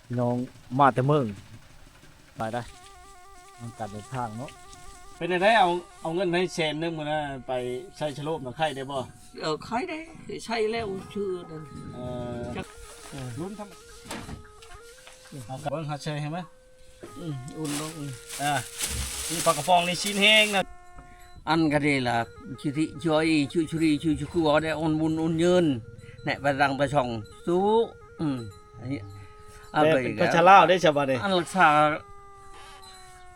ພີ່ນ້ອງມາແຕ່ເມືອງ ໄປໄດ້ ນຳການເດີນທາງເນາະ. ເປັນຈັ່ງໃດ ເອົາ ເອົາເງິນໃຫ້ແສນໜຶ່ງມື້ນັ້ນ ໄປໃສ່ສະໂລບນະ ໄຄໄດ້ບໍ່? ເອີ ໄຄໄດ້ ໃຊ້ແລ້ວເທື່ອນັ້ນ. ເອີ ຈັກ ເອີ ລຸ້ນທຳ ເອົາກັບເບິ່ງ ເຮົາໃສ່ໃຫ້ມັນ ອືມ ອຸ່ນລົງ ອືມ ອ່າ ມີປາກະປ໋ອງນີ້ ຊີ້ນແຫ້ງນະ. ອັນກະດີລະ ຊິຕິຊ່ອຍ ຊຸ ຊຸ ຊຸ ຊຸ ຊຸ ຊຸ ໄດ້ ອຸ່ນບຸນ ອຸ່ນຍືນ ແນະ ປະດັງປະຊ່ອງ ສູ້ ອືມ ອັນນີ້ ແຕ່ເປັນພາສາລາວເດ້ ສະບາດນີ້ ອັນລັກສາ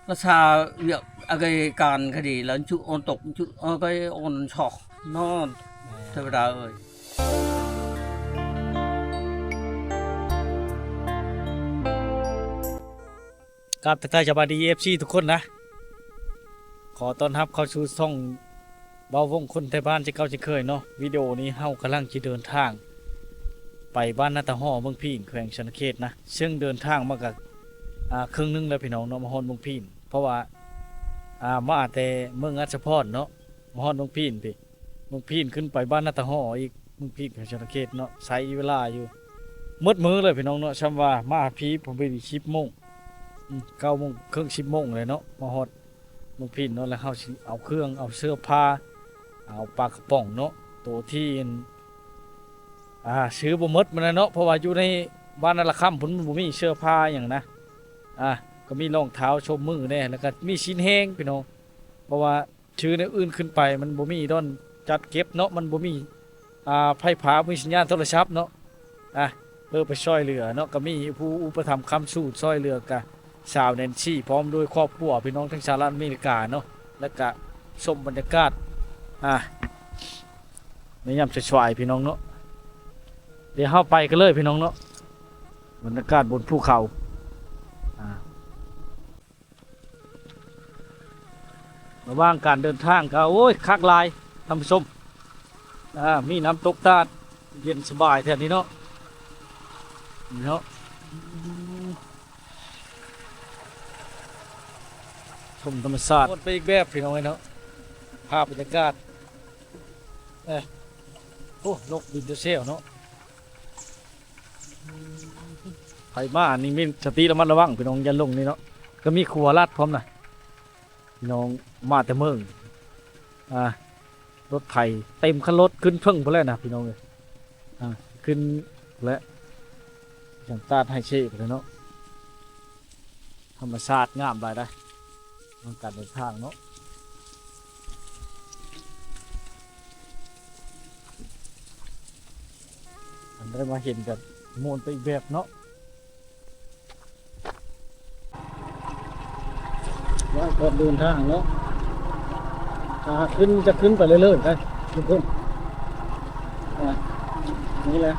ລັກສາວຽກ ອາໄກການກະດີລະ ຈຸອອນຕົກ ຈຸອາໄກອອນຊອກເນາະ ເທວດາເອີຍ. ກາບທັກທາຍສະບາຍດີ ເອັຟຊີ ທຸກຄົນນະ. ຂໍຕ້ອນຮັບເຂົ້າສູ່ຊ່ອງເບົາວົງຄົນໄທບ້ານ ເຊັ່ນເກົ່າເຊັ່ນເຄີຍເນາະ. ວິດີໂອນີ້ເຮົາກຳລັງຈະເດີນທາງໄປບ້ານນາຕາຫໍ່ ເມືອງພີນ ແຂວງສະຫວັນນະເຂດນະ, ເຊິ່ງເດີນທາງມາກະ ອ່າ ເຄິ່ງໜຶ່ງແລ້ວພີ່ນ້ອງເນາະ ມາຮອດເມືອງພີນ. ເພາະວ່າ ອ່າ ມາແຕ່ເມືອງອັດສະພອນເນາະ ມາຮອດເມືອງພີນພີ້ ເມືອງພີນຂຶ້ນໄປບ້ານນາຕາຫໍ່ອີກ ເມືອງພີນ ແຂວງສະຫວັນນະເຂດເນາະ. ໃຊ້ເວລາຢູ່ໝົດມື້ເລີຍພີ່ນ້ອງເນາະ. ຊ່ຳວ່າມາພີ້ ປະມານສິບໂມງ ອືມ ເກົ້າໂມງເຄິ່ງ ສິບໂມງເລີຍເນາະ ມາຮອດເມືອງພີນເນາະ. ແລ້ວເຮົາຊິເອົາເຄື່ອງ ເອົາເສື້ອຜ້າ ເອົາປາກະປ໋ອງເນາະ ໂຕທີ່ ອ່າ ຊື້ບໍ່ໝົດມື້ນັ້ນເນາະ ເພາະວ່າຢູ່ໃນບ້ານນາລະຄຳພຸ້ນ ມັນບໍ່ມີເສື້ອຜ້າຫຍັງນະ. ອ່າ ກໍມີລອງເທົ້າຊົມມືແດ່ ແລ້ວກໍມີຊີ້ນແຫ້ງພີ່ນ້ອງ ເພາະວ່າ ຊື້ແນວອື່ນຂຶ້ນໄປ ມັນບໍ່ມີບ່ອນຈັດເກັບເນາະ ມັນບໍ່ມີ ອ່າ ໄຟຟ້າ ບໍ່ມີສັນຍານໂທລະສັບເນາະ. ອ່າ ເພື່ອໄປຊ່ອຍເຫຼືອເນາະ ກໍມີຜູ້ອຸປະຖຳຄ້ຳຊູ້ຊ່ອຍເຫຼືອກະ ສາວແນນຊີ ພ້ອມດ້ວຍຄອບຄົວ ພີ່ນ້ອງທາງສະຫະລັດອາເມລິກາເນາະ. ແລ້ວກະຊົມບັນຍາກາດ ອ່າ ໃນຍາມສາຍໆ ພີ່ນ້ອງເນາະ. ດຽວເຮົາໄປກັນເລີຍພີ່ນ້ອງເນາະ ບັນຍາກາດບົນພູເຂົາ ອ່າ ລະຫວ່າງການເດີນທາງກໍ ໂອ້ຍ ຄັກຫຼາຍທ່ານຜູ້ຊົມ. ອ່າ ມີນ້ຳຕົກຕາດ ເຢັນສະບາຍແທ້ນີ້ເນາະ ນີ້ເນາະ. ຊົມທຳມະຊາດ ມ່ວນໄປອີກແບບພີ່ນ້ອງເອີຍເນາະ ພາບບັນຍາກາດ. ເອີ ໂອ້ ນົກບິນແຕ່ເຊົ້າເນາະ. ໃຜມານີ້ມີສະຕິລະມັດລະວັງພີ່ນ້ອງ ຢ່າຫຼົງນີ້ເນາະ. ກໍມີຂົວລັດພ້ອມນະ ພີ່ນ້ອງມາແຕ່ເມືອງ ອ່າ ລົດໄຖເຕັມຄັນລົດ ຂຶ້ນເທິງພຸ້ນແຫຼະນະພີ່ນ້ອງເອີຍ. ອ່າ ຂຶ້ນພຸ້ນແຫຼະ ຈັ່ງຕາດໄຮເຊພຸ້ນແຫຼະເນາະ. ທຳມະຊາດງາມຫຼາຍໃດ໋ ນຳການເດີນທາງເນາະ. ອັນໄດ້ມາເຫັນກໍມ່ວນໄປອີກແບບເນາະ. ວ່າອອກເດີນທາງເນາະ ຖ້າຂຶ້ນຈະຂຶ້ນໄປເລື້ອຍໆໄດ໋ທຸກຄົນ. ອ່າ ນີ້ແຫຼະ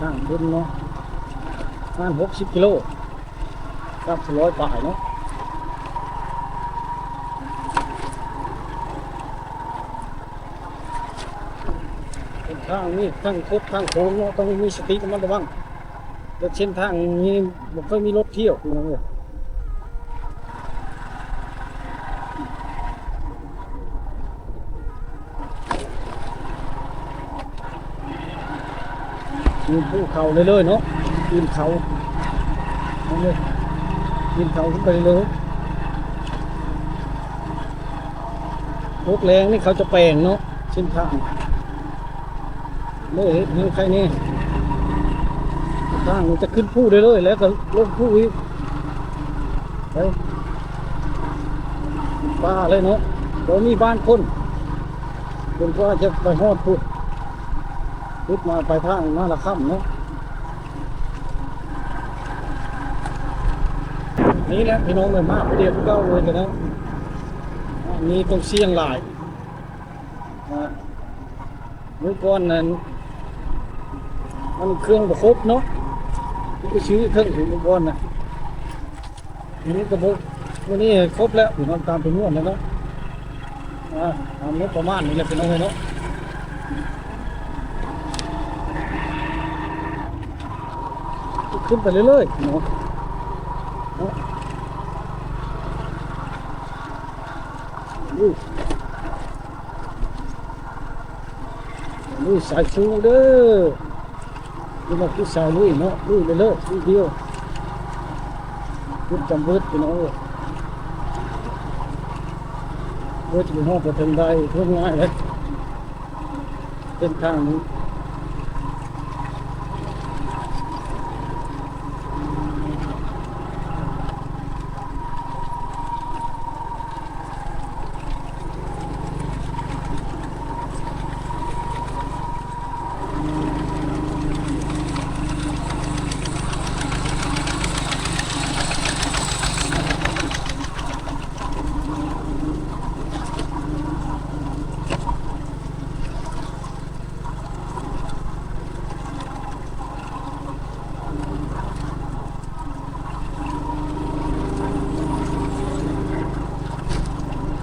ທາງຂຶ້ນເນາະ ປະມານຫົກສິບກິໂລ ກັບສີ່ຮ້ອຍປາຍເນາະ. ເສັ້ນທາງນີ້ທັງຄົດທັງໂຄ້ງເນາະ ຕ້ອງມີສະຕິລະມັດລະວັງ. ແລະເສັ້ນທາງນີ້ບໍ່ເຄີຍມີລົດທ່ຽວ ພີ່ນ້ອງເອີຍ. ຂຶ້ນພູເຂົາເລື້ອຍໆເນາະ ປີນເຂົາ ປີນເຂົາຂຶ້ນໄປເລື້ອຍໆ. ຕົກແລງນີ້ເຂົາຈະແປງເນາະ ເສັ້ນທາງ ເລີຍເຮັດໃຫ້ໄຄແນ່ ທາງມັນຈະຂຶ້ນພູເລື້ອຍໆ ແລ້ວກໍລົງພູອີກ ໄປປ່າເລີຍເນາະ ບໍ່ມີບ້ານຄົນ ຈົນກວ່າຈະໄປຮອດພຸ້ນ ຂຶ້ນມາໄປທາງນາລະຄຳເນາະ. ນີ້ແຫຼະພີ່ນ້ອງເອີຍ ມາຜູ້ດຽວຄືເກົ່າເລີຍກໍໄດ້ ອັນນີ້ຕ້ອງສ່ຽງຫຼາຍ. ອ່າ ມື້ກ່ອນນັ້ນ ມັນເຄື່ອງບໍ່ຄົບເນາະ ໄປຊື້ເຄື່ອງຢູ່ມື້ກ່ອນນະ. ມື້ນີ້ກໍບໍ່ ມື້ນີ້ຄົບແລ້ວ ພີ່ນ້ອງ ຕາມຈຳນວນແລ້ວເນາະ. ອ່າ ຕາມງົບປະມານນີ້ແຫຼະ ພີ່ນ້ອງເອີຍເນາະ. ຂຶ້ນໄປເລື້ອຍໆເນາະ ເນາະ. ນີ້ສາຍຊູເດີ. ນີ້ແຫຼະຄືສາຍລຸຍເນາະ ລຸຍໄປເລີຍ ລຸຍດຽວ ຈຸດຈຳເບີດ ພີ່ນ້ອງເອີຍ ເບີດຢູ່ຮອດໄປເຖິງໃດ ເຖິງງ່າຍເລີຍ ເສັ້ນທາງນີ້.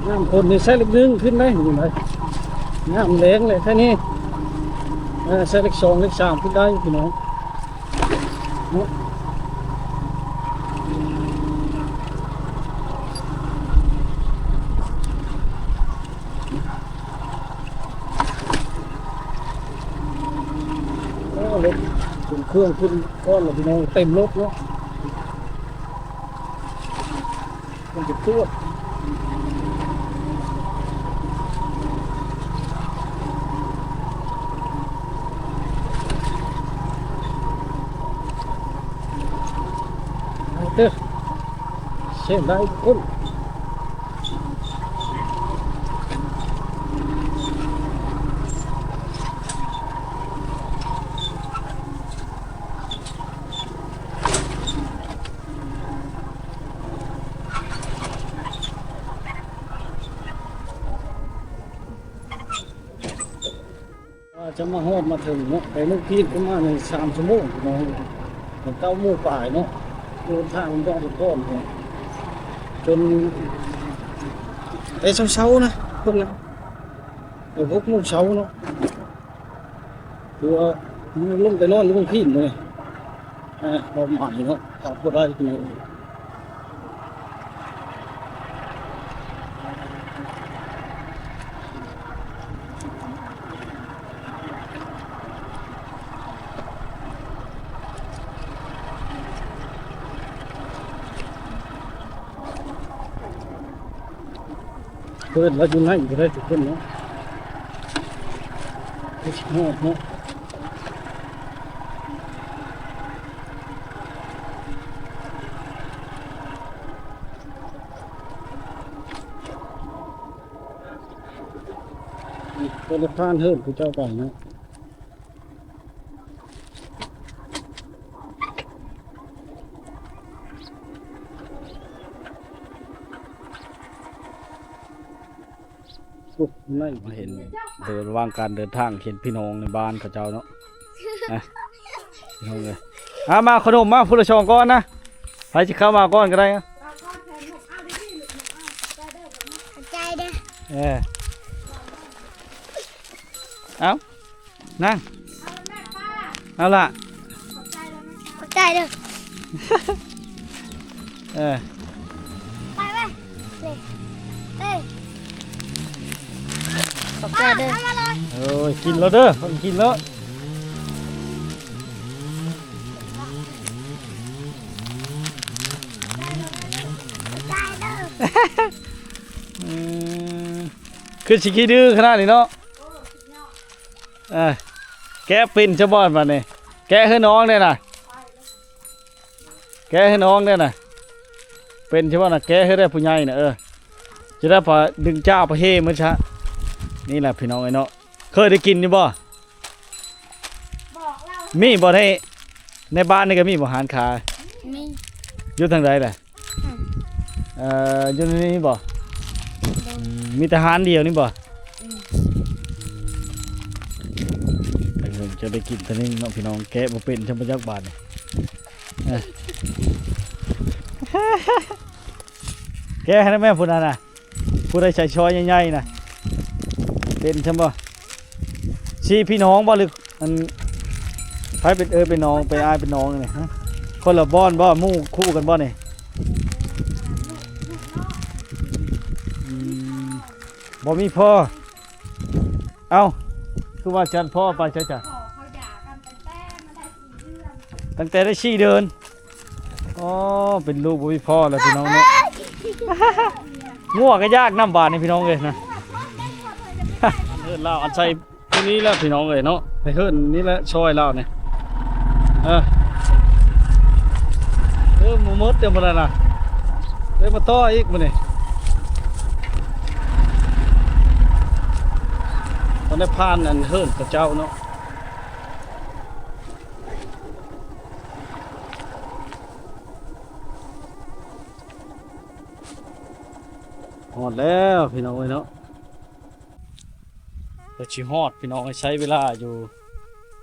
ນ້ຳຝົນນີ້ໃສ່ເລກໜຶ່ງຂຶ້ນໄດ້ ນີ້ໄດ໋ ນ້ຳແລງແຫຼະແທ້ນີ້ ເອີ ໃສ່ເລກສອງເລກສາມຂຶ້ນໄດ້ພີ່ນ້ອງເນາະ. ໂອ້ ລົດຂຶ້ນເຄື່ອງຂຶ້ນກ້ອນແລ້ວພີ່ນ້ອງ ເຕັມລົດເນາະ ມັນຈະຕວດ ເດີ ເສັ້ນໃດພຸ້ນ. ວ່າຈະມາຮອດມາເຖິງເນາະ ໄປເມືອງພີນປະມານສາມຊົ່ວໂມງເນາະ ເກົ້າໂມງປາຍເນາະ ເດີນທາງເບາະເບາະເນາະ ຈົນແຕ່ເຊົ້າໆນະ ເບິ່ງນະ ແຕ່ຫົກໂມງເຊົ້າເນາະ ຄືວ່າລົງໄປນອນຢູ່ເມືອງພີນເລີຍ ອ່າ ປະມານນີ້ເນາະ ເຂົ້າບໍ່ໄດ້ ເພິ່ນວ່າຢູ່ໃນກໍໄດ້ທຸກຄົນເນາະ ເຮັດຮອດເນາະ. ໂທລະພານເຮີນຜູ້ເຈົ້າໄປເນາະ ໂອ້ ມາເຫັນ ໂດຍລະຫວ່າງການເດີນທາງ ເຫັນພີ່ນ້ອງໃນບ້ານເຂົາເຈົ້າເນາະ ນະ ພີ່ນ້ອງເອີຍ ອາ ມາຂະໜົມມາ ຜູ້ລະສອງກ້ອນນະ ໃຜຊິເຂົ້າມາກ່ອນກໍໄດ້ ຂອບໃຈເດີ ເອີ ເອົາ ນາງ ເອົາລະ ຂອບໃຈເດີ ເອີ ໄປເວີຍ ນີ້ ເອີ ຂອບໃຈເດີ ໂອ້ຍ ກິນແລ້ວເດີ ກິນແລ້ວ ຂອບໃຈເດີ ອືມ ຄືຊິຂີ້ດື້ຂະໜາດນີ້ເນາະ. ເອີ ແກະເປັນຊະບໍ່ບາດນີ້ ແກະໃຫ້ນ້ອງແດ່ນະ ແກະໃຫ້ນ້ອງແດ່ນະ ເປັນຊະບໍ່ນະ ແກະໃຫ້ໄດ້ຜູ້ໃຫຍ່ນະ ເອີ ຈະໄດ້ພາດຶງຈ້າໄປເຮໝົດຊະ ນີ້ແຫຼະພີ່ນ້ອງເອີຍເນາະ ເຄີຍໄດ້ກິນຢູ່ບໍ່? ມີບໍ່ ໃນ ໃນບ້ານນີ້ກໍມີບໍ່ຮ້ານຂາຍ? ມີ ຢູ່ທາງໃດລະ? ເອີ ຢູ່ໃນນີ້ບໍ່? ໂດຍ ອືມ ມີແຕ່ຮ້ານດຽວນີ້ບໍ່? ອືມ ເອີ ຈະໄດ້ກິນເທື່ອໜຶ່ງເນາະພີ່ນ້ອງ ແກະບໍ່ເປັນຊຳບໍ່ຈັກບາດນີ້ ເອີ ແກະໃຫ້ແມ່ຜູ້ນັ້ນນະ ຜູ້ໃດໃສ່ຊອຍໃຫຍ່ໆນະ ເປັນຊຳບໍ່? ສີ່ພີ່ນ້ອງບໍ່ ຫຼື ອັນ ໃຜເປັນເອື້ອຍເປັນນ້ອງ ເປັນອ້າຍເປັນນ້ອງນີ້ ຮະ ຄົນລະບ່ອນບໍ່? ໝູ່ຄູ່ກັນບໍ່ນີ້? ອືມ ບໍ່ມີພໍ່ ເອົ້າ ຄືວ່າຊັ້ນ ພໍ່ໄປໃສຊັ້ນ? ພໍ່ເຂົາຢ່າກັນຕັ້ງແຕ່ມາໄດ້ ຕັ້ງແຕ່ໄດ້ສີ່ເດືອນ. ອໍ ເປັນລູກບໍ່ມີພໍ່ແລ້ວພີ່ນ້ອງເນາະ. ງົວກໍຢາກນຳບາດນີ້ພີ່ນ້ອງເອີຍນະ. ເອີ ລາວອາໄສ ຢູ່ນີ້ແຫຼະພີ່ນ້ອງເອີຍເນາະ, ໃນເຮືອນນີ້ແຫຼະ ຊອຍລາວນີ້. ເອີ ເອີ ບໍ່ໝົດເດ້ມື້ນັ້ນນະ, ໄດ້ມາຕໍ່ອີກມື້ນີ້. ຕອນໄດ້ຜ່ານອັນເຮືອນເຂົາເຈົ້າເນາະ. ຮອດແລ້ວພີ່ນ້ອງເອີຍເນາະ. ກໍຊິຮອດພີ່ນ້ອງເອີຍ, ໃຊ້ເວລາຢູ່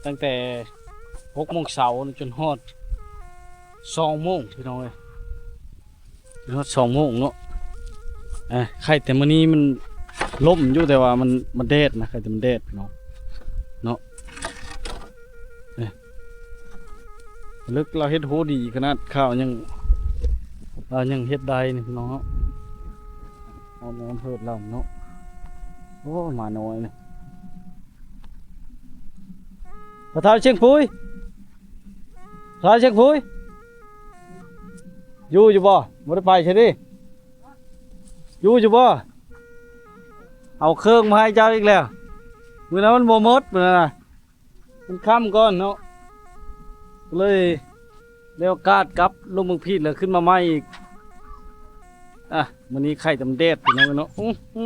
ຕັ້ງແຕ່ຫົກໂມງເຊົ້າຈົນຮອດສອງໂມງພີ່ນ້ອງເອີຍ, ຈົນຮອດສອງໂມງເນາະ. ເອີ ໄຄແຕ່ມື້ນີ້ມັນລົມຢູ່ ແຕ່ວ່າມັນ ມັນແດດນະ, ໄຄແຕ່ມັນແດດພີ່ນ້ອງເນາະ. ເອີ ເລິກລາວເຮັດໂຫດີຂະໜາດ ຂ້າວຍັງ ລາວຍັງເຮັດໄດ້ນີ້ພີ່ນ້ອງເນາະ. ເອົາແນວເພິດລຳເນາະ. ໂອ້ ໝານ້ອຍນີ້. ພໍ່ເຖົ້າຊຽງພູຍ, ພໍ່ເຖົ້າຊຽງພູຍ ຢູ່ ຢູ່ບໍ່? ບໍ່ໄດ້ໄປໃສເດ? ຢູ່ ຢູ່ບໍ່? ເອົາເຄື່ອງມາໃຫ້ເຈົ້າອີກແລ້ວ. ມື້ນັ້ນມັນບໍ່ໝົດ ມື້ນັ້ນນະ. ມັນຄ່ຳກ່ອນເນາະ, ກໍເລີຍໄດ້ໂອກາດກັບລົງເມືອງພີດ ແລ້ວຂຶ້ນມາໃໝ່ອີກ. ອ່ະ ມື້ນີ້ໄຄແຕ່ມັນແດດພີ່ນ້ອງເນາະ. ອື ອື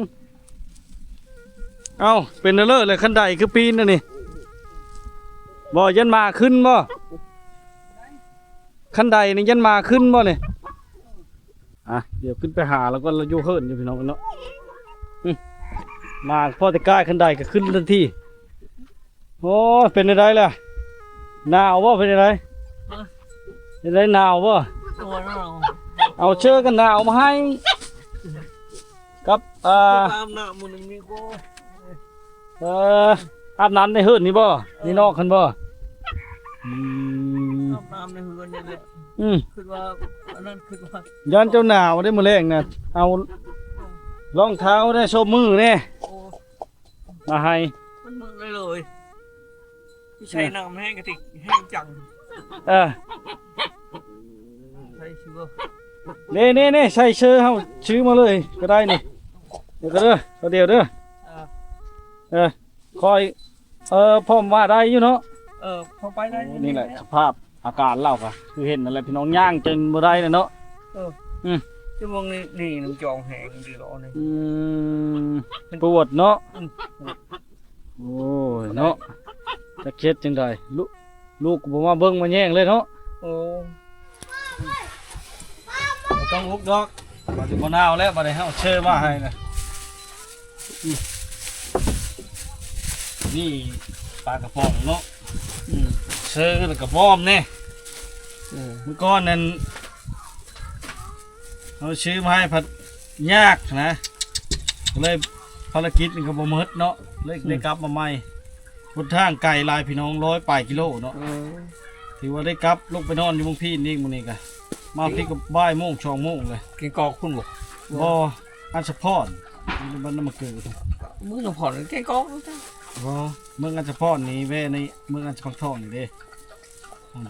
ເອົ້າ ເປັນແນວເລີແຫຼະ, ຄັນໄດຄືປີນອັນນີ້ບໍ່? ຢ້ານໝາຂຶ້ນບໍ່? ຄັນໄດນີ້ຢ້ານໝາຂຶ້ນບໍ່ນີ້? ອ່ະ ດຽວຂຶ້ນໄປຫາລາວກ່ອນ, ລາວຢູ່ເຮືອນຢູ່ພີ່ນ້ອງເນາະ. ອື ມາພໍ້ແຕ່ກ້າຍຄັນໄດກໍຂຶ້ນທັນທີ. ໂອ້ຍ ເປັນຈັ່ງໃດລະ? ໜາວບໍ່? ເປັນຈັ່ງໃດ? ເປັນຈັ່ງໃດ? ໜາວບໍ່? ໂອ້ຍ ໜາວ. ເອົາເສື້ອກັນໜາວມາໃຫ້ ກັບ ອ່າ ອາບນ້ຳມື້ໜຶ່ງນີ້ກໍ ເອີ ອາບນ້ຳໃນເຮືອນນີ້ບໍ່? ເອີ ໃນນອກຫັ້ນບໍ່? ອືມ ອາບນ້ຳໃນເຮືອນນີ້ແຫຼະ. ອືມ ຄິດວ່າອັນນັ້ນ ຄິດວ່າ ຢ້ານເຈົ້າໜາວເດ້ມື້ແລງນະ. ເອົາ ເອີ ລອງເທົ້າແດ່ ໂຊບມືແດ່. ໂອ້ ມາໃຫ້ ມັນມຶນເລີຍ ເລີຍ. ໃຊ້ ເອີ ນ້ຳແຫ້ງກະຕິກແຫ້ງຈັງ. ເອີ ໃສ່ເສື້ອ ນີ້ໆໆ ໃສ່ເສື້ອເຮົາຊື້ມາເລີຍກໍໄດ້ນີ້. ດຽວກໍເດີ ດຽວເດີ. ເອີ ເອີ ຂ້ອຍ ເອີ ພໍມາໄດ້ຢູ່ເນາະ. ເອີ ພໍໄປໄດ້. ໂອ້ ນີ້ແຫຼະສະພາບ ອາການລາວກະຄືເຫັນນັ້ນແຫຼະພີ່ນ້ອງ, ຍ່າງຈົນບໍ່ໄດ້ແລ້ວເນາະ. ເອີ ອືມ ຢູ່ໝ່ອງນີ້ ນີ້ມັນຈອງແຮງຢູ່ດອກນີ້. ອືມ ມັນປວດເນາະ. ອືມ ໂອ້ຍເນາະ ຈັກເຮັດຈັ່ງໃດ. ລູກ ລູກກໍບໍ່ມາເບິ່ງມາແຍງເລີຍເນາະ. ໂອ້ ບໍ່ຕ້ອງລຸກດອກ, ບາດນີ້ບໍ່ໜາວແລ້ວ, ບາດນີ້ເຮົາເຊີມາໃຫ້ນະ. ອືມ ນີ້ປາກະປ໋ອງເນາະ. ອືມ ເຊີແລ້ວກະບອມແດ່. ເອີ ມື້ກ່ອນນັ້ນເຮົາຊື້ມາໃຫ້ພັດຍາກນະ, ກໍເລີຍພາລະກິດນີ້ກໍບໍ່ໝົດເນາະ, ເລີຍ ອືມ ໄດ້ກັບມາໃໝ່. ຫົນທາງໄກຫຼາຍພີ່ນ້ອງ, ຮ້ອຍປາຍກິໂລເນາະ. ເອີ ຖືວ່າໄດ້ກັບລົງໄປນອນຢູ່ເມືອງພີນອີກມື້ນີ້ກະ ມາພີກະບ່າຍໂມງ ສອງໂມງເລີຍ. ແກງກອກພຸ້ນບໍ່? ບໍ່ ອັດສະພອນ ຢູ່ບ້ານນ້ຳມະກື. ເມືອງອັດສະພອນແກງກອກ. ບໍ່ ເມືອງອັດສະພອນນີ້ແວ່ໃນເມືອງອັດສະພັງທອງນີ້ເດ້.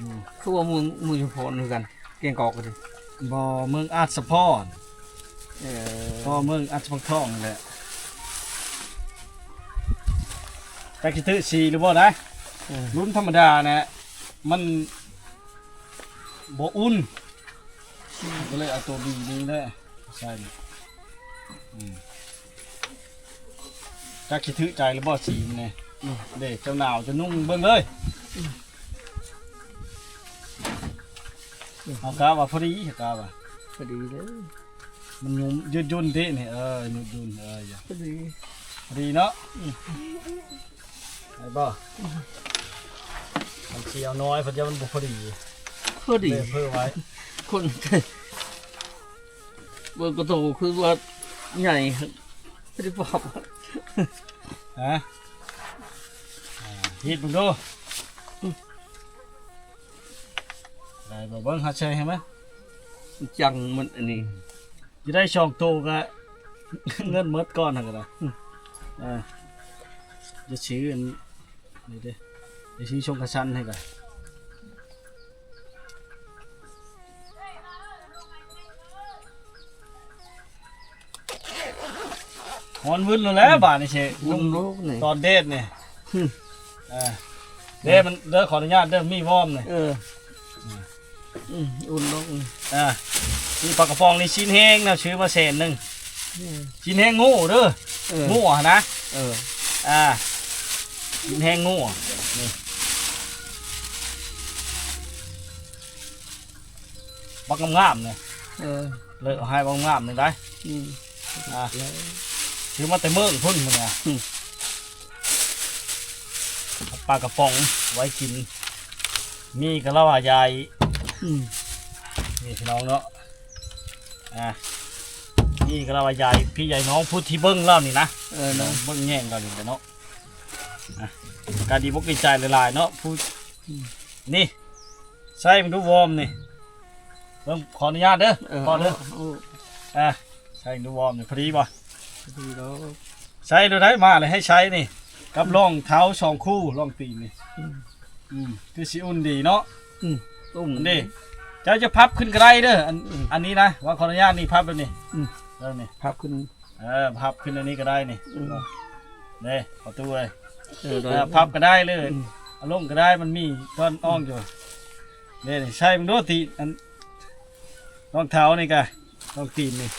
ຢູ່ ຄືວ່າເມືອງ ເມືອງອັດສະພອນຄືກັນ ແກງກອກກໍດີ. ບໍ່ ເມືອງອັດສະພອນ. ເອີ ກໍເມືອງອັດສະພັງທອງນີ້ແຫຼະ. ຈັກຊິຖືກສີຫຼືບໍ່ໄດ໋. ເອີ ລຸ້ນທຳມະດານະ ມັນບໍ່ອຸ່ນ ກໍເລີຍເອົາໂຕບີນີ້ແຫຼະໃສ່. ອືມ ຈັກຊິຖືກໃຈຫຼືບໍ່ສີມັນນີ້. ອືມ ເດ້ ເຈົ້າໜາວຈະນຸ່ງເບິ່ງເລີຍ. ອືມ ເຮົາກະວ່າພໍດີ ເຮົາກະວ່າພໍດີເລີຍ. ມັນຫຍຸ້ມ ຍືດຫຍຸ່ນຕິນີ້. ເອີ ຍືດຫຍຸ່ນ. ເອີ ພໍດີ ພໍດີເນາະ. ອືມ ໄດ້ບໍ່? ຄັນຊິເອົານ້ອຍ ເພິ່ນວ່າມັນບໍ່ພໍດີ. ພໍດີ ເພິ່ນເພີ່ໄວ້ ຄົນ ເບິ່ງກະໂຕຄືວ່າໃຫຍ່ ບໍ່ໄດ້ປອບ. ຮະ? ອ່າ ຮີດເບິ່ງດູ. ໄດ້ບໍ່? ເບິ່ງ ຫາໃສ່ໃຫ້ມັນ ຈັງມັນອັນນີ້. ຊິໄດ້ສອງໂຕກະເງິນໝົດກ່ອນຫັ້ນກະໄດ້. ເອີ ຈະຊື້ອັນນີ້ເດ້ ຈະຊື້ຊົງກະສັນໃຫ້ກະ ຮ້ອນວຶ້ນໂລດແຫຼະ ອືມ ບາດນີ້ຊິ ອຸ່ນໂລດນີ້ ຕອນແດດນີ້ ອືມ ເອີ ເດ້ ມັນເດີ ຂໍອະນຸຍາດເດີ ມີວອມນີ້ ເອີ ອືມ ອືມ ອຸ່ນໂລດນີ້ ອ່າ ມີປາກະປ໋ອງນີ້ ຊີ້ນແຫ້ງນະ ຊື້ມາແສນໜຶ່ງ ອືມ ຊີ້ນແຫ້ງງົວເດີ ເອີ ງົວຫັ້ນນະ ເອີ ອ່າ ຊີ້ນແຫ້ງງົວນີ້ ບັກງາມໆນີ້ ເອີ ເລີກເອົາໃຫ້ບັກງາມນີ້ໄດ໋ ອືມ ອ່າ ຊື້ມາແຕ່ເມືອງພຸ້ນ ມື້ນີ້ ອືມ ປາກະປ໋ອງໄວ້ກິນ ມີກະລາວາຢາຍ ອືມ ນີ້ພີ່ນ້ອງເນາະ ອ່າ ມີກະລາວາຢາຍ ພີ່ໃຫຍ່ນ້ອງຜູ້ທີ່ເບິ່ງລາວນີ້ນະ ເອີເນາະ ເບິ່ງແຍງລາວນີ້ແຫຼະເນາະ ອ່າ ກະດີອົກດີໃຈຫຼາຍໆເນາະ ຜູ້ ອືມ ນີ້ ໃສ່ເບິ່ງດູວອມນີ້ ເບິ່ງ ຂໍອະນຸຍາດເດີ ເອີ ຂໍເດີ ເອີ ອ່າ ໃສ່ເບິ່ງດູວອມນີ້ ພໍດີບໍ່? ພໍດີແລ້ວ ໃສ່ໂລດໄດ໋ ມາແລ້ວໃຫ້ໃສ່ນີ້ ກັບລອງເທົ້າສອງຄູ່ ລອງຕີນນີ້ ອືມ ອືມ ຄືຊິອຸ່ນດີເນາະ ອືມ ອຸ່ນເດ້ ເຈົ້າຈະພັບຂຶ້ນກໍໄດ້ເດີ ອັນ ອືມ ອັນນີ້ນະ ວ່າຂໍອະນຸຍາດນີ້ ພັບແບບນີ້ ອືມ ເອີ ນີ້ ພັບຂຶ້ນ ເອີ ພັບຂຶ້ນອັນນີ້ກໍໄດ້ນີ້ ອືມ ເດ້ ຂໍຕູ້ເອີຍ ເອີ ໄດ້ ເອີ ພັບກໍໄດ້ເລີຍ ອືມ ເອົາລົງກໍໄດ້ ມັນມີຕອນອ່ອງຢູ່ ເດ້ ໃສ່ເບິ່ງດູຕິ ອັນ ລອງເທົ້ານີ້ກະ ລອງຕີນນີ້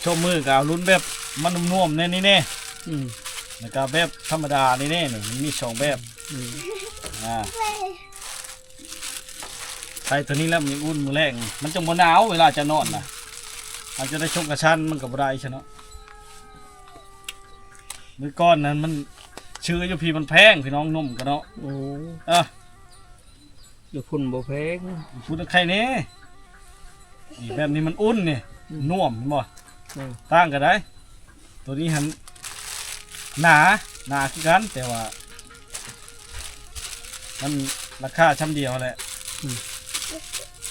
ໂຊບມືກະເອົາລຸ້ນແບບມັນນຸ້ມໆແນ່ນີ້ແນ່ ອືມ ແລ້ວກະແບບທຳມະດານີ້ແນ່ ນີ້ ມັນມີສອງແບບ ອືມ ອ່າ ໃສ່ໂຕນີ້ແລ້ວມັນອຸ່ນມື້ແລງ ມັນຈັ່ງບໍ່ໜາວເວລາຈະນອນນະ ເຮົາຈະໄດ້ຊົງກະຊັນ ມັນກໍບໍ່ໄດ້ຊະເນາະ ມື້ກ່ອນນັ້ນມັນຊື້ຢູ່ພີ້ມັນແພງ ພີ່ນ້ອງ ນົມກະເນາະ ໂອ້ ອ່າ ຢູ່ພຸ້ນບໍ່ແພງ ພຸ້ນໄຄແນ່ ນີ້ ແບບນີ້ມັນອຸ່ນນີ້ ອືມ ນົມ ເຫັນບໍ່ ເອີ ຕ່າງກັນໄດ໋ ໂຕນີ້ຫັ້ນໜາ ໜາຄືກັນ ແຕ່ວ່າ ມັນລາຄາຊ່ຳດຽວຫັ້ນແຫຼະ ອືມ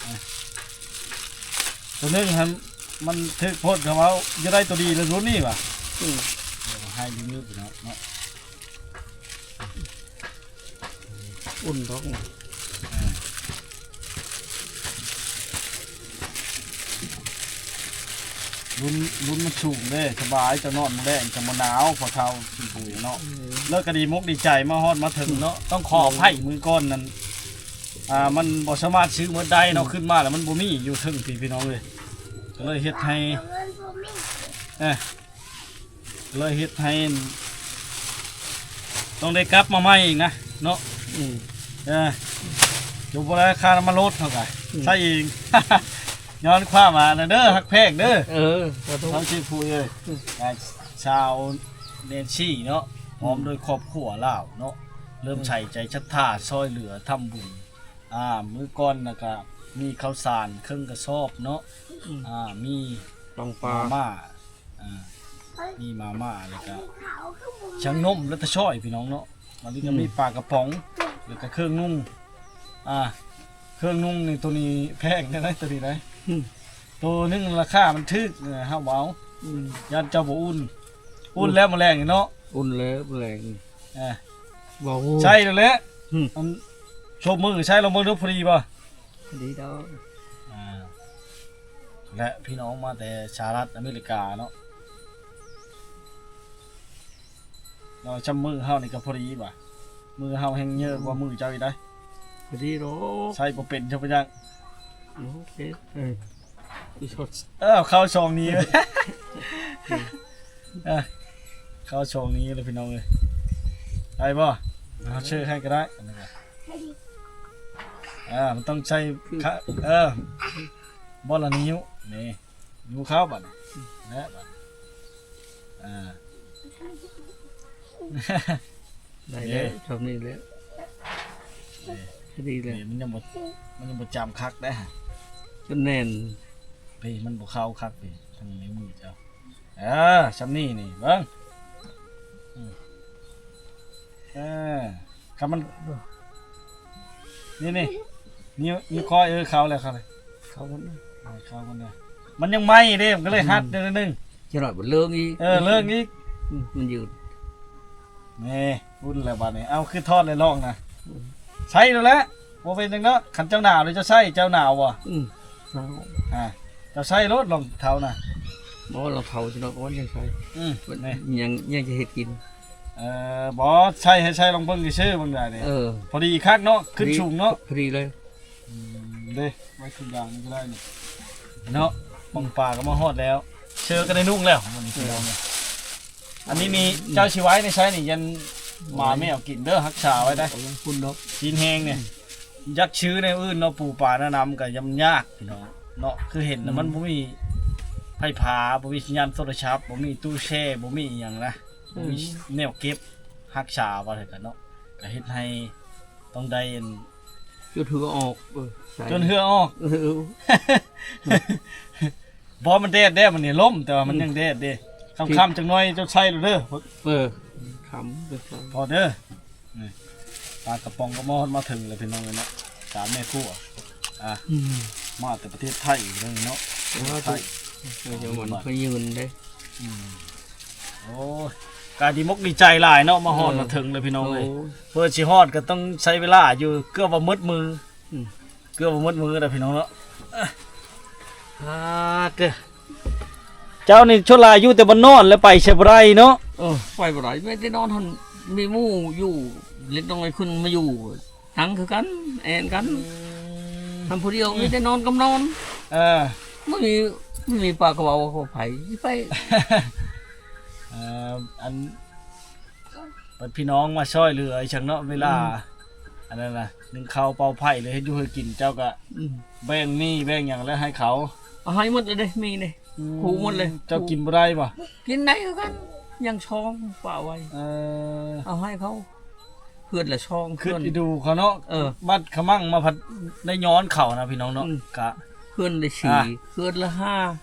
ອ່ະ ໂຕໜຶ່ງຫັ້ນມັນຖືກໂພດ ເຂົາເວົ້າ ຢາກໄດ້ໂຕດີແລ້ວລຸ້ນນີ້ວ່າ ອືມ ໃຫ້ດີນີ້ເນາະ ເນາະ ອຸ່ນດອກ ລຸ້ນ ລຸ້ນມັນສູງເດ້ ສະບາຍ ຈະນອນມື້ແລງຈະບໍ່ໜາວ ພໍເທົ່າຊິປຸຍເນາະ ເອີ ແລ້ວກໍດີມົກດີໃຈມາຮອດມາເຖິງເນາະ ອືມ ຕ້ອງຂໍອະໄພມື້ກ່ອນນັ້ນ ອ່າ ມັນບໍ່ສາມາດຊື້ໝົດໄດ້ເນາະ ອືມ ຂຶ້ນມາແລ້ວມັນບໍ່ມີຢູ່ເທິງພີ້ ພີ່ນ້ອງເອີຍ ກໍເລີຍເຮັດໃຫ້ ເອີ ເລີຍເຮັດໃຫ້ຕ້ອງໄດ້ກັບມາໃໝ່ອີກນະເນາະ ອືມ ເອີ ຢູ່ບໍ່ໄດ້ຄ່ານ້ຳມັນລົດເຮົາກະ ອືມ ໃຊ້ເອງ ຍ້ອນຄວາມວ່ານັ້ນເດີ ຮັກແພງເດີ ເອີ ຂອໂທດ ເຮົາຊິຜູ້ເອີຍ ອືມ ອ່າ ຊາວແນນຊີເນາະ ອືມ ພ້ອມດ້ວຍຄອບຄົວລາວເນາະ ເລີ່ມ ອືມ ໃສ່ໃຈສັດທາຊ່ອຍເຫຼືອທຳບຸນ ອ່າ ມື້ກ່ອນນະກະມີເຂົ້າສານເຄິ່ງກະສອບເນາະ ອືມ ອ່າ ມີ ປັງປາ ມາມ່າ ອ່າ ມີມາມ່າ ແລ້ວກະຊ່າງນົມ ແລ້ວແຕ່ຊ່ອຍພີ່ນ້ອງເນາະ ບາດນີ້ກໍ ອືມ ມີປາກະປ໋ອງ ແລ້ວກະເຄື່ອງນຸ່ງ ອ່າ ເຄື່ອງນຸ່ງນີ້ ໂຕນີ້ແພງໄດ໋ ໂຕນີ້ໄດ໋ ອືມ ໂຕໜຶ່ງລາຄາມັນຖືກ ເຮົາບໍ່ເອົາ ອືມ ຢ້ານເຈົ້າບໍ່ອຸ່ນ ອຸ່ນແລ້ວມື້ແລງນີ້ເນາະ ອຸ່ນແລ້ວມື້ແລງນີ້ ອ່າ ບໍ່ຮູ້ ໃສ່ແລ້ວແຫຼະ ອືມ ອັນ ໂຊບມືໃສ່ລອງເບິ່ງດູ ພໍດີບໍ່? ດີດອກ ອ່າ ແລະ ພີ່ນ້ອງມາແຕ່ສະຫະລັດອາເມລິກາເນາະ ເນາະ ຊ່ຳມືເຮົານີ້ກໍພໍດີວ່າ ມືເຮົາແຮ່ງເຍີກວ່າມືເຈົ້າອີກໄດ໋ ພໍດີດອກ ໃຊ້ບໍ່ເປັນຊະບໍ່ຈັກ ໂອເຄ ເອີ ເອີ ເຂົ້າຊ່ອງນີ້ ເອີ ເຂົ້າຊ່ອງນີ້ແລ້ວ ພີ່ນ້ອງເອີຍ ໄດ້ບໍ່? ເຮົາເຊີໃຫ້ກໍໄດ້ ອັນນີ້ກໍ ອ່າ ມັນຕ້ອງໃຊ້ ເອີ ບໍ່ລະນິ້ວ ນີ້ ນິ້ວເຂົ້າບັດນີ້ ແລະ ບັດນີ້ ອ່າ ໄດ້ແລ້ວ ຊ່ຳນີ້ແລ້ວ ນີ້ ພໍດີແລ້ວ ນີ້ ມັນຍັງບໍ່ ມັນຍັງບໍ່ຈຳຄັກເດ້ ຈົນແໜ້ນ ພີ້ ມັນບໍ່ເຂົ້າຄັກພີ້ ທາງນິ້ວມືເຈົ້າ ເອີ ຊ່ຳນີ້ນີ້ ເບິ່ງ ອືມ ເອີ ຄັນມັນ ນີ້ ນີ້ ນິ້ວ ນິ້ວກ້ອຍ ເອີ ເຂົ້າແລ້ວ ເຂົ້າແລ້ວ ເຂົ້າໝົດ ເອີ ເຂົ້າໝົດແລ້ວ ມັນຍັງໃໝ່ເດ້ ມັນກໍເລີຍ ອືມ ຮັດໜ້ອຍໜຶ່ງ ຈັກໜ້ອຍມັນເລີງອີກ ເອີ ເລີງອີກ ອືມ ມັນຍືດ ນີ້ ອຸ່ນແລ້ວບາດນີ້ ເອົາ ຄືຖອດແລ້ວລອງນະ ອືມ ໃສ່ໂລດແຫຼະ ບໍ່ເປັນຫຍັງເນາະ ຄັນເຈົ້າໜາວແລ້ວເຈົ້າໃສ່ ເຈົ້າໜາວບໍ່? ອືມ ໜາວ ອ່າ ເຈົ້າໃສ່ໂລດລອງເທົ້ານະ ບໍ່ ລາວເຖົ້າຊິເນາະ ກໍຍັງໃສ່ ອືມ ເພິ່ນ ນີ້ ຍັງ ຍັງຈະເຮັດກິນ ເອີ ບໍ່ ໃສ່ ໃຫ້ໃສ່ລອງເບິ່ງຊື່ໆ ເບິ່ງໄດ້ນີ້ ເອີ ພໍດີຄັກເນາະ ຂຶ້ນສູງເນາະ ພໍດີເລີຍ ອືມ ເດ້ ໄວ້ທຸກຢ່າງນີ້ກໍໄດ້ນີ້ເນາະ ປອງປາກໍມາຮອດແລ້ວ ເສື້ອກໍໄດ້ນຸ່ງແລ້ວ ອັນນີ້ນີ້ ເຈົ້າຊິໄວ້ໃນໃສນີ້ ຢ້ານໝາແມວກິນເດີ ຮັກສາໄວ້ໄດ໋ ລງທຶນເນາະ ຊີ້ນແຫ້ງນີ້ ຢາກຊື້ແນວອື່ນເນາະ ປູປາໜ້ານ້ຳກໍຍຳຍາກພີ່ນ້ອງເນາະ ຄືເຫັນນະ ອືມ ມັນບໍ່ມີໄຟຟ້າ ບໍ່ມີສັນຍານໂທລະສັບ ບໍ່ມີຕູ້ແຊ່ ບໍ່ມີອີ່ຫຍັງນະ ອືມ ບໍ່ມີແນວເກັບຮັກສາວ່າຊັ້ນເນາະ ກໍເຮັດໃຫ້ຕ້ອງໄດ້ອັນ ຈົນເຫື່ອອອກ ເອີ ໃສ່ ຈົນເຫື່ອອອກ ເອີ ບໍ່ ມັນແດດແດ່ ມັນນີ້ລົມ ແຕ່ວ່າມັນ ອືມ ຍັງແດດເດ້ ຄ່ຳໆ ຈັກໜ້ອຍເຈົ້າໃສ່ໂລດເດີ ເອີ ຄ່ຳ ພໍເດີ ນີ້ ປາກະປ໋ອງກໍມາຮອດມາເຖິງແລ້ວພີ່ນ້ອງເອີຍເນາະ ສາມແມ່ຄົວ ອ່າ ອືມ ມາແຕ່ປະເທດໄທເດີເນາະ ປະເທດໄທ ເອີ ເອີ ເອີ ມັນພະຍືນເດ້ ອືມ ໂອ້ຍ ກະດີມົກດີໃຈຫຼາຍເນາະ ມາຮອດ ເອີ ມາເຖິງແລ້ວພີ່ນ້ອງເອີຍ ໂອ້ຍ ເພື່ອຊິຮອດກໍຕ້ອງໃຊ້ເວລາຢູ່ເກືອບວ່າໝົດມື້ ອືມ ເກືອບບໍ່ໝົດມື້ແລ້ວພີ່ນ້ອງເນາະ ອາ ເຕີ ເຈົ້ານີ້ຊົນຫຼາຍຢູ່ແຕ່ບ່ອນນອນ ແລ້ວໄປໃສບໍ່ໄດ້ເນາະ ເອີ ໄປບໍ່ໄດ້ ມີແຕ່ນອນຫັ້ນ ມີໝູ່ຢູ່ ເລັກນ້ອຍຂຶ້ນມາຢູ່ ນັ່ງຄືກັນ ແອ່ນກັນ ອືມ ທຳຜູ້ດຽວ ອືມ ມີແຕ່ນອນກັບນອນ ເອີ ບໍ່ມີ ບໍ່ມີປາກະເວົ້າກັບໃຜ ຊິໄປ ເອີ ອັນ ບັດພີ່ນ້ອງມາຊ່ອຍເຫຼືອອີ່ຫຍັງເນາະ ເວລາ ອືມ ອັນນັ້ນນະ ໜຶ້ງເຂົ້າເປົ່າໄຟ ຫຼື ເຮັດຢູ່ເຮັດກິນ ເຈົ້າກໍ ອືມ ແບ່ງໝີ່ແບ່ງຫຍັງແລ້ວໃຫ້ເຂົາ ເອົາໃຫ້ໝົດເລີຍເດ້ ໝີ່ເດ້ ອືມ ຄູ່ໝົດເລີຍ ເຈົ້າກິນບໍ່ໄດ້ບໍ່? ກິນໄດ້ຄືກັນ ຍັງຊອງປະໄວ້ ເອີ ເອົາໃຫ້ເຂົາ ເຮືອນລະຊອງ ຄຶດອີດູເຂົາເນາະ ເອີ ບັດຂະມັງມາພັດໄດ້ຍ້ອນເຂົານະພີ່ນ້ອງເນາະ ອືມ ກະ ເຮືອນລະສີ່ ອ່າ ເຮືອນລະຫ້າ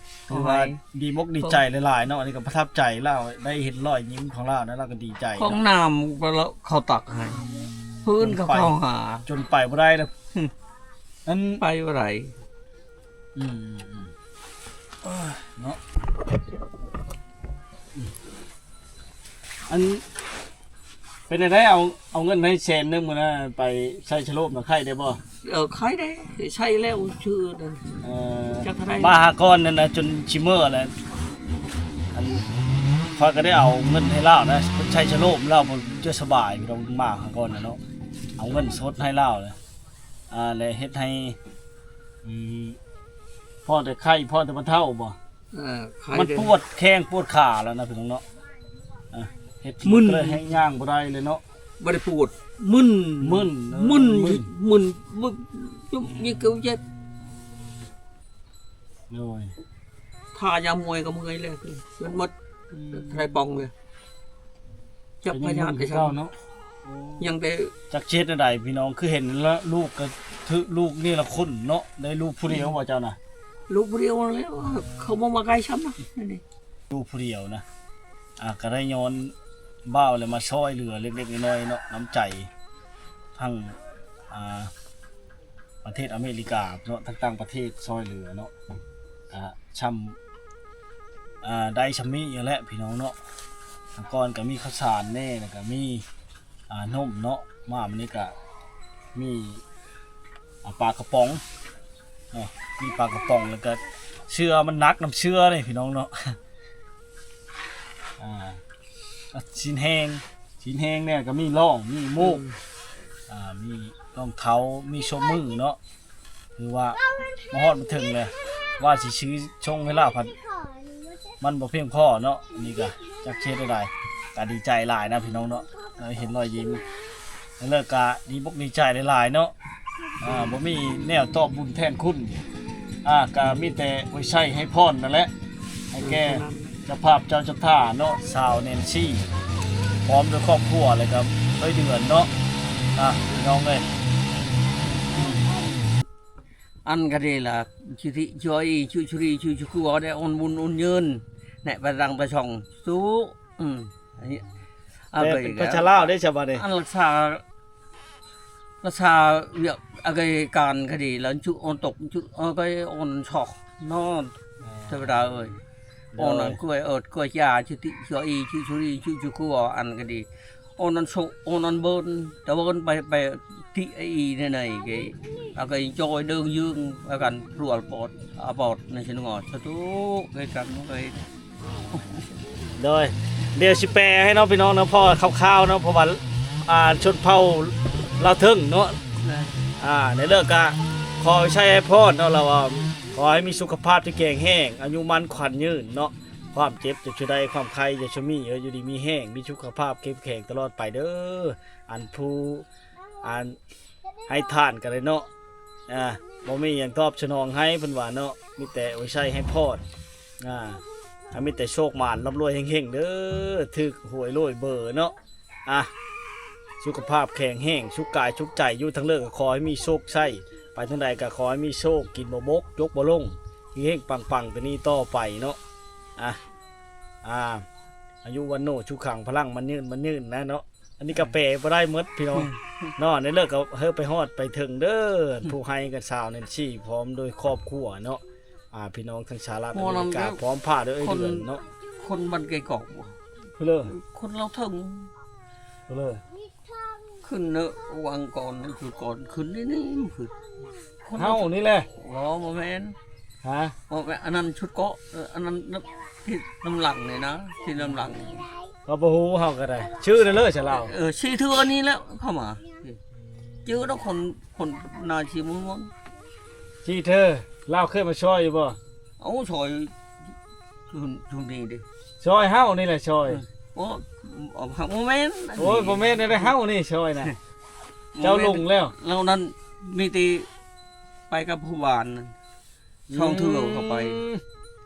ຖືວ່າດີມົກດີໃຈຫຼາຍໆເນາະ ອັນນີ້ກໍປະທັບໃຈລາວ ໄດ້ເຫັນລອຍຍິ້ມຂອງລາວນະ ລາວກໍດີໃຈ ຂອງນ້ຳກໍເຂົາຕັກໃຫ້ ພື້ນກໍເຂົາຫາ ຈົນໄປບໍ່ໄດ້ແລ້ວ ອືມ ອັນ ໄປບໍ່ໄດ້ ອືມ ເອີ ເນາະ ອືມ ອັນ ເປັນຈັ່ງໃດ ເອົາ ເອົາເງິນໃຫ້ແສນໜຶ່ງມື້ນັ້ນ ໄປໃຊ້ສະໂລບນະ ໄຄໄດ້ບໍ່? ເອີ ໄຄໄດ້ ໃຊ້ແລ້ວຊື່ນັ້ນ ເອີ ຈັກເທົ່າໃດ ມາຫາກ່ອນນັ້ນນະ ຈົນຊິເມືອແລ້ວ ອັນ ຂ້ອຍກໍໄດ້ເອົາເງິນໃຫ້ລາວນະ ເພິ່ນໃຊ້ສະໂລບ ລາວບໍ່ຈະສະບາຍ ລາວມາຫາກ່ອນນະເນາະ ເອົາເງິນສົດໃຫ້ລາວນະ ອ່າ ແລະເຮັດໃຫ້ ອືມ ພໍແຕ່ໄຄ ພໍແຕ່ບັນເທົາບໍ່? ເອີ ໄຄ ມັນປວດແຂ້ງປວດຂາແລ້ວນະພີ່ນ້ອງເນາະ ອ່າ ເຮັດ ມຶນ ກໍເລີຍແຮ່ງຍ່າງບໍ່ໄດ້ເລີຍເນາະ ບໍ່ໄດ້ປວດ ມຶນ ມຶນ ເອີ ມຶນ ມຶນ ມຶນ ມຶນ ຍິງເກີເຈັບ ໂດຍ ຖ້າຢາມວຍກໍເມື່ອຍແລ້ວ ມັນໝົດ ອືມ ໄຄປ່ອງເລີຍ ຈັບພະຍາດ ກໍຍັງເປັນຄືເກົ່າເນາະ ຍັງແຕ່ ຈັກຊິເຮັດແນວໃດພີ່ນ້ອງ ຄືເຫັນລະ ລູກກໍຖືກ ລູກເນລະຄຸນເນາະ ໄດ້ລູກຜູ້ດຽວບໍ່ເຈົ້ານະ? ລູກຜູ້ດຽວແລ້ວ ເຂົາບໍ່ມາໃກ້ຊ້ຳນະ ນີ້ ຢູ່ຜູ້ດຽວນະ ອ່າ ກໍໄດ້ຍ້ອນບ່າວແຫຼະມາຊ່ອຍເຫຼືອເລັກໆນ້ອຍໆເນາະ ນ້ຳໃຈທັງ ອ່າ ປະເທດອາເມລິກາເນາະ ທັງຕ່າງປະເທດຊ່ອຍເຫຼືອເນາະ ກະຊ່ຳ ອ່າ ໄດ້ຊ່ຳນີ້ຫັ້ນແຫຼະພີ່ນ້ອງເນາະ ກ່ອນກໍມີເຂົ້າສານແດ່ ແລ້ວກໍມີ ອ່າ ນົມເນາະ ມາມື້ນີ້ກະມີ ອ່າ ປາກະປ໋ອງເນາະ ມີປາກະປ໋ອງ ແລ້ວກະເສື້ອ ມັນໜັກນຳເສື້ອເດ້ພີ່ນ້ອງເນາະ ອ່າ ຊີ້ນແຫ້ງ ຊີ້ນແຫ້ງແດ່ ກະມີລອງ ມີໝູກ ອືມ ອ່າ ມີລອງເທົ້າ ມີໂຊມືເນາະ ຄືວ່າມາຮອດມາເຖິງແລ້ວ ວ່າຊິຊື້ສົ່ງໃຫ້ລາວພັດມັນບໍ່ພຽງພໍເນາະ ອັນນີ້ກະຈັກຊິເຮັດແນວໃດ ກະດີໃຈຫຼາຍນະພີ່ນ້ອງເນາະ ໄດ້ເຫັນລອຍຍິ້ມ ແລ້ວກະດີອົກດີໃຈຫຼາຍໆເນາະ ອ່າ ບໍ່ມີແນວຕອບບຸນແທນຄຸນ ອ່າ ກະມີແຕ່ໄວ້ໃຊ້ໃຫ້ພອນນັ້ນແຫຼະ ໃຫ້ແກ່ເຈົ້າພາບເຈົ້າສັດທາເນາະ ສາວແນນຊີ ພ້ອມດ້ວຍຄອບຄົວ ແລ້ວກະເອື້ອຍເດືອນເນາະ ອ່າ ພີ່ນ້ອງເອີຍ. ອັນກະດີລະ ຊິຕິຊ່ວຍ ຊຸຊຸຣີ ຊຸຊຸຄູ ໄດ້ອ່ອນບຸນອຸ່ນຍືນ ແນະ ປະດັງປະຊ່ອງ ສູ້ ອືມ ອັນນີ້ ແປເປັນພາສາລາວໄດ້ຊະບາດນີ້ ອັນລັກສາ ລັກສາວຽກ ອາ ການກະດີລະ ຊຸອ່ອນຕົກ ຊຸ ອາ ກາອ່ອນຊອກເນາະ ເທວະດາເອີຍ ໂດຍ ອ່ອນອັນກ້ວຍເອີດກ້ວຍຈາ ຊຸຕິຊ່ວຍ ຊຸຊຸຣີ ຊຸຊຸຄູ ອັນກະດີ ອ່ອນອັນໂຊ ອ່ອນອັນເບີນ ຕະເບີນໄປ ໄປຕິໄອອີໃນໃນເກ ອາກະຈອຍເດີງຍືງ ອາການພຣວລປອດ ອາປອດໃນຊິນງອ ສາທຸ ເກກັນເກ ໂດຍ ດຽວຊິແປໃຫ້ເນາະພີ່ນ້ອງເນາະ ເພາະວ່າຄ່າວໆເນາະ ເພາະວ່າ ອ່າ ຊົນເຜົ່າລາວເທິງເນາະ ອ່າ ໃນເລີກກະຂໍໃຫ້ໄຊໃຫ້ພອນເນາະ ລາວວ່າ ຂໍໃຫ້ມີສຸຂະພາບທີ່ແຂງແຮງ ອາຍຸໝັ້ນຂວັນຍືນເນາະ ຄວາມເຈັບຢ່າຊຸໄດ້ ຄວາມໄຂ້ຢ່າຊຸມີ ເອີ ຢູ່ດີມີແຮງ ມີສຸຂະພາບເຂັ້ມແຂງຕະຫຼອດໄປເດີ ອັນຜູ້ ອັນ ໃຫ້ທານກໍໄດ້ເນາະ ອ່າ ບໍ່ມີຫຍັງຕອບສະໜອງໃຫ້ເພິ່ນວ່າເນາະ ມີແຕ່ອວຍໄຊໃຫ້ພອນ ອ່າ ໃຫ້ມີແຕ່ໂຊກໝານ ລ່ຳລວຍເຮັງໆເດີ ຖືກຫວຍໂລຍເບີເນາະ ອ່າ ສຸຂະພາບແຂງແຮງ ສຸກກາຍສຸກໃຈ ຢູ່ທາງເລີກກໍຂໍໃຫ້ມີໂຊກໄຊ ໄປທາງໃດກໍຂໍໃຫ້ມີໂຊກ ກິນບໍ່ບົກ ຈົກບໍ່ລົງ ເຮັງໆປັງໆ ແຕ່ນີ້ຕໍ່ໄປເນາະ ອ່າ ອ່າ ອາຍຸວັນໂນສຸຂັງພະລັງ ໝັ້ນຍືນ ໝັ້ນຍືນນະເນາະ ອັນນີ້ກໍແປບໍ່ໄດ້ໝົດພີ່ນ້ອງເນາະ ໃນເລີກກໍເຮີໄປຮອດໄປເຖິງເດີ ຜູ້ໃຫ້ກັບສາວແນນຊີ ພ້ອມໂດຍຄອບຄົວເນາະ ອ່າ ພີ່ນ້ອງທາງສະຫະລັດອາເມລິກາ ພ້ອມພ້າໂດຍເອື້ອຍເດືອນເນາະ ຄົນບ້ານໄກກອກບໍ່ ເພິ່ນເລີ ຄົນລາວເທິງ ເພິ່ນເລີ ຂຶ້ນເນີ ວັງກ່ອນ ຄືກ່ອນ ຂຶ້ນນີ້ ນີ້ ເຮົານີ້ແຫຼະ ບໍ່ ບໍ່ແມ່ນ ຮະ ບໍ່ແມ່ນ ອັນນັ້ນຊຸດເກາະ ເອີ ອັນນັ້ນນຳ ທີ່ນຳຫຼັງນີ້ນະ ທີ່ນຳຫຼັງ ເຮົາບໍ່ຮູ້ ເຮົາກໍໄດ້ ຊື່ນັ້ນເລີຍຊະລາວ ເອີ ສີ່ເທື່ອນີ້ແຫຼະເຂົ້າມາ ຈື່ດອກຄົນ ຄົນນາຊີມ່ວນ ສີ່ເທື່ອ ລາວເຄີຍມາຊ່ອຍຢູ່ບໍ່ ເອົາ ຊ່ອຍ ຊຸມ ຊຸມນີ້ເດ້ ຊ່ອຍເຮົານີ້ແຫຼະຊ່ອຍ ໂອ້ ບໍ່ແມ່ນ ໂອ້ຍ ບໍ່ແມ່ນແນວໃດ ເຮົານີ້ຊ່ອຍນະ ເຈົ້າຫຼົງແລ້ວ ແລ້ວນັ້ນມີແຕ່ໄປກັບຜູ້ບ້ານ ສອງເທື່ອເຂົ້າໄປ ອືມ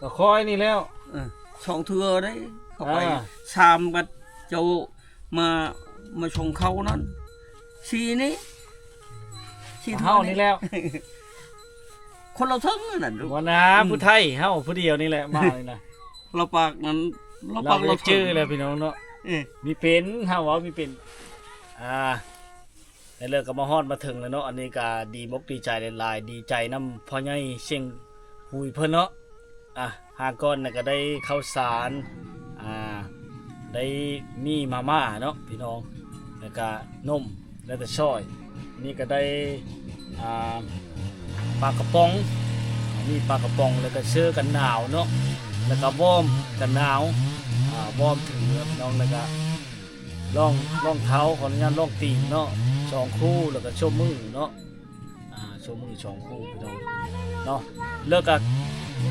ກໍຄ່ອຍນີ້ແລ້ວ ເອີ ສອງເທື່ອເດ້ເຂົ້າໄປ ອ່າ ສາມບັດເຈົ້າມາ ມາສົ່ງເຂົ້ານັ້ນ ສີ່ນີ້ ສີ່ເທື່ອ ເຮົານີ້ແລ້ວ ຄົນລາວເທິງນັ້ນ ບໍ່ນາ ອືມ ຜູ້ໄທເຮົາຜູ້ດຽວນີ້ແຫຼະ ມານີ້ນະ ລາວປາກນັ້ນ ລາວປາກ ລາວເທິງ ລາວຈື່ແລ້ວພີ່ນ້ອງເນາະ ເອີ ມີເປັນ ເຮົາເວົ້າມີເປັນ ອ່າ ໃນເລີກກໍມາຮອດມາເຖິງແລ້ວເນາະ ອັນນີ້ກໍດີມົກດີໃຈຫຼາຍໆ ດີໃຈນຳພໍ່ໃຫຍ່ຊຽງຫຸຍເພິ່ນເນາະ ອ່າ ຫາກ່ອນນະກໍໄດ້ເຂົ້າສານ ອ່າ ໄດ້ມີມາມ່າເນາະພີ່ນ້ອງ ແລ້ວກະນົມ ແລ້ວກະຊອຍ ນີ້ກໍໄດ້ ອ່າ ປາກະປ໋ອງ ມີປາກະປ໋ອງ ແລ້ວກະເສື້ອກັນໜາວເນາະ ແລ້ວກະວອມກັນໜາວ ອ່າ ວອມຖືເນາະ ແລ້ວກະລອງ ລອງເທົ້າ ຂໍອະນຸຍາດລອງຕີນເນາະ ສອງຄູ່ ແລ້ວກະໂຊມືເນາະ ອ່າ ໂຊມືສອງຄູ່ພີ່ນ້ອງເນາະ ແລ້ວກະ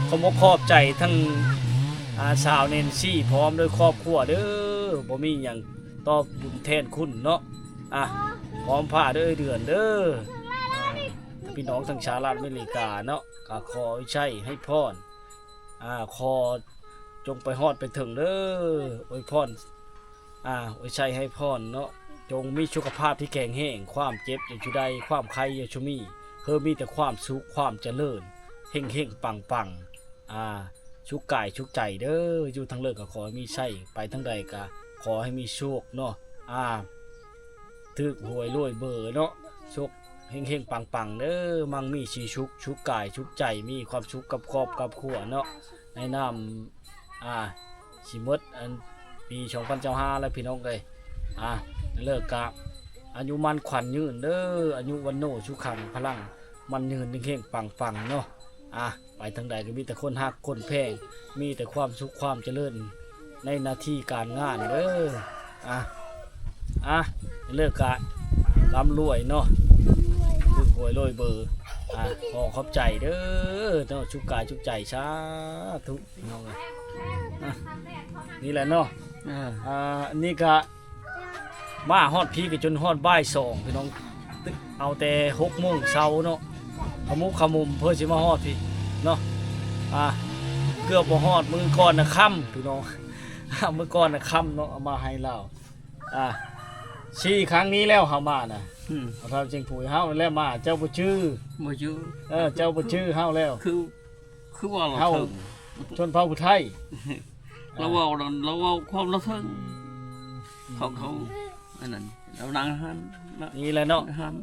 ຂອບອົກຂອບໃຈທັງ ອ່າ ສາວແນນຊີ ພ້ອມດ້ວຍຄອບຄົວເດີ ບໍ່ມີຫຍັງຕອບບຸນແທນຄຸນເນາະ ອ່າ ພ້ອມພ້າເດີເດືອນເດີ ອ່າ ພີ່ນ້ອງທາງສະຫະລັດອາເມລິກາເນາະ ກໍຂໍໃຫ້ໄຊໃຫ້ພອນ ອ່າ ຂໍຈົ່ງໄປຮອດໄປເຖິງເດີ ອວຍພອນ ອ່າ ອວຍໄຊໃຫ້ພອນເນາະ ຈົ່ງມີສຸຂະພາບທີ່ແຂງແຮງ ຄວາມເຈັບຢ່າຊຸໄດ້ ຄວາມໄຂ້ຢ່າຊຸມີ ເຮີມີແຕ່ຄວາມສຸກ ຄວາມຈະເລີນ ເຮັງໆປັງໆ ອ່າ ສຸກກາຍສຸກໃຈເດີ ຢູ່ທາງເລີກກໍຂໍໃຫ້ມີໄຊ ໄປທາງໃດກໍຂໍໃຫ້ມີໂຊກເນາະ ອ່າ ຖືກຫວຍລວຍເບີເນາະ ໂຊກເຮັງໆປັງໆເດີ ມັ່ງມີສີສຸກ ສຸກກາຍສຸກໃຈ ມີຄວາມສຸກກັບຄອບກັບຄົວເນາະ ໃນນາມ ອ່າ ຊິໝົດອັນປີສອງພັນຊາວຫ້າແລ້ວພີ່ນ້ອງເອີຍ ອ່າ ເລີກກະອາຍຸໝັ້ນຂວັນຍືນເດີ ອາຍຸວັນໂນສຸຂັງພະລັງ ໝັ້ນຍືນເຮັງໆປັງໆເນາະ ອ່າ ໄປທາງໃດກໍມີແຕ່ຄົນຮັກຄົນແພງ ມີແຕ່ຄວາມສຸກຄວາມຈະເລີນໃນໜ້າທີ່ການງານເດີ ອ່າ ອ່າ ເລີກກະລ່ຳລວຍເນາະ ຖືກຫວຍລວຍເບີ ອ່າ ຂໍຂອບໃຈເດີເນາະ ສຸກກາຍສຸກໃຈ ສາທຸ ພີ່ນ້ອງເອີຍ ອ່າ ນີ້ແຫຼະເນາະ ເອີ ອ່າ ອັນນີ້ກະ ມາຮອດພີ້ກໍຈົນຮອດບ່າຍສອງພີ່ນ້ອງ ເອົາແຕ່ຫົກໂມງເຊົ້າເນາະ ຂະມຸກຂະມຸມເພື່ອຊິມາຮອດພີ້ເນາະ ອ່າ ເກືອບບໍ່ຮອດ ມື້ກ່ອນນະຄ່ຳພີ່ນ້ອງ ມື້ກ່ອນນະຄ່ຳເນາະ ເອົາມາໃຫ້ລາວ ອ່າ ສີ່ຄັ້ງນີ້ແລ້ວເຮົາມານະ ອືມ ເຮົາເຈົ້າຈຶ່ງຜູ້ເຮົາແລ້ວມາ ເຈົ້າບໍ່ຈື່ ບໍ່ຈື່ ເອີ ເຈົ້າບໍ່ຈື່ເຮົາແລ້ວ ຄື ຄືວ່າລາວ ເຮົາ ເຖິງ ຊົນເຜົ່າຜູ້ໄທ ລາວເວົ້ານັ້ນ ລາວເວົ້າຄວາມລາວເຖິງ ອືມ ຂອງເຂົາ ອັນນັ້ນ ລາວນັ່ງຫັ້ນນະ ນີ້ແຫຼະເນາະ ຫັ້ນ